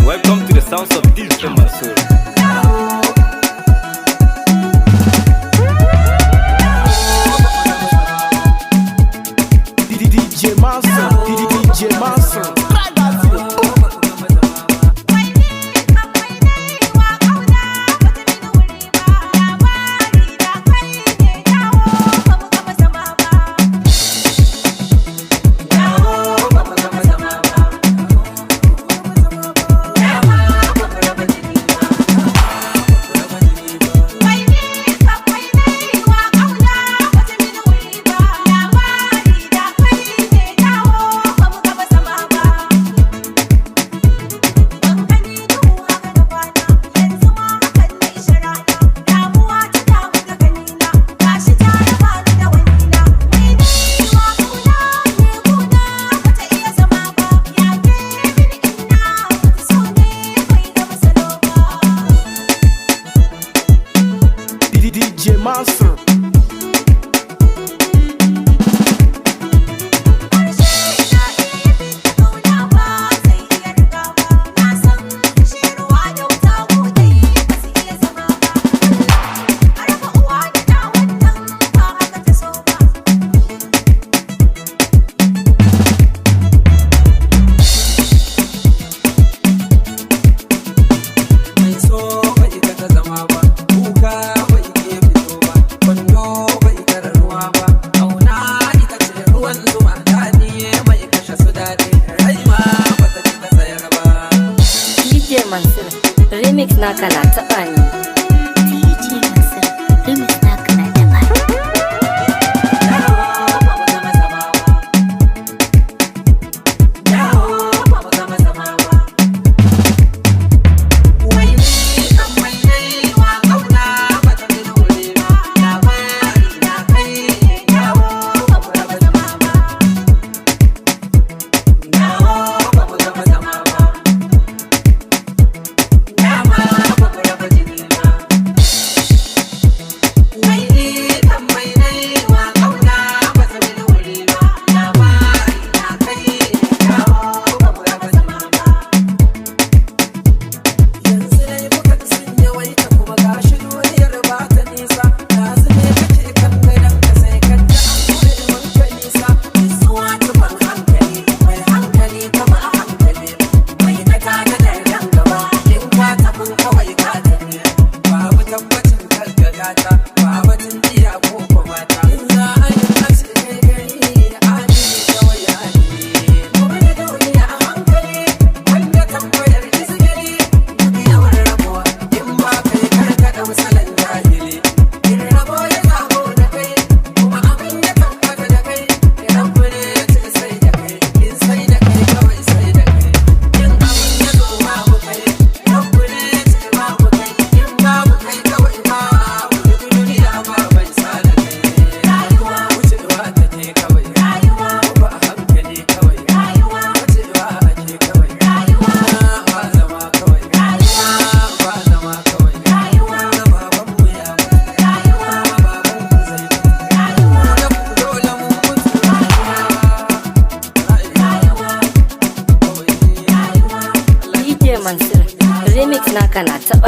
Welcome to the sounds of DJ Mansur. DJ Mansur, DJ Mansur. Wai ni akwai nai wa ƙauna bata mini wuri ba. Labari da kai ne, dawo, ba mu gama zama ba. Dawo, ba mu gama zama ba. Dama ba mu raba jini ba. Wai ni akwai nai wa ƙauna bata mini wuri ba. Labari da kai ne, dawo, ba mu gama zama ba. Ban gani duhu haka na kwana, yanzu ma hakan na ishe rana. Damuwa ta damu da ganina, gashi ta raba ni da wanina. Wai ni wa ƙauna ne guna bata iya zama ba. Ya ke mini inna so ne bai gama salo ba. DJ Mansur. Harshe na iya fidda ƙauna, ba zai iya riga ba. Na san shi ruwa da wuta gudai ba su iya zama ba. A raba uwa da ɗa, wannan ba haka ta so ba. Mai so bai ta zama ba, kuka bai ke fito ba, kwando bai tara ruwa ba. Kauna ita ce ruwan zuma, daɗi mai kashe su daɗi, rai ma bata ci ta sayar ba. DJ Mansur, remix naka na taɓa ni. DJ Mansur, remix naka na taɓa ni. Dawo, ba mu gama zama ba. Dawo, ba mu gama zama ba. Wai ni kan mai nai wa kauna bata mini wuri ba. Labari na kai ne, dawo, ba mu raba zama ba. Dawo, ba mu gama zama ba. Dama ba mu raba jini ba. Wai ni kan mai nai wa kauna bata mini wuri ba. Labari na kai ne, dawo, ba mu raba zama ba. Yanzu dai muka sun yawaita, kuma gashi duniyar ba ta nisa. Ɗazu ne kake kan gadon ka, sai ka ji an kure mun ka nisa. Nutsuwa tufan hankali, mai hankali kama a hankali. Mai na tanadar nan gaba, in ka tafin kawai ka tafi. Babu tabbacin gaggagata, babu jiya ko mata. In za a yi ace kai gari, adili kawai adili. Kuma da duniya a hankali, wanda tambayar izgili. Duk yawan rabuwa, in ba kai karkaɗa misalan jahili. In rabo ya zago da kai, kuma abin ya tabbata da kai. Rabu ne ya ce sai da kai, in sai da kai kawai sai da kai. In abin ya zo babu kai, rabu ne ya ce babu kai. In babu kai kawai babu, duk duniya ba mai sa da kai. Rayuwa wucewa take kawai. Rayuwa ba a hankali kawai. Rayuwa wucewa ake kawai. Rayuwa ba zama kawai. Rayuwa ba zama kawai. Rayuwa babanmu ya mutu. Rayuwa babanmu zai mutu. Rayuwa da ku dole mu mutu. Rayuwa DJ Mansur, remix naka na taɓa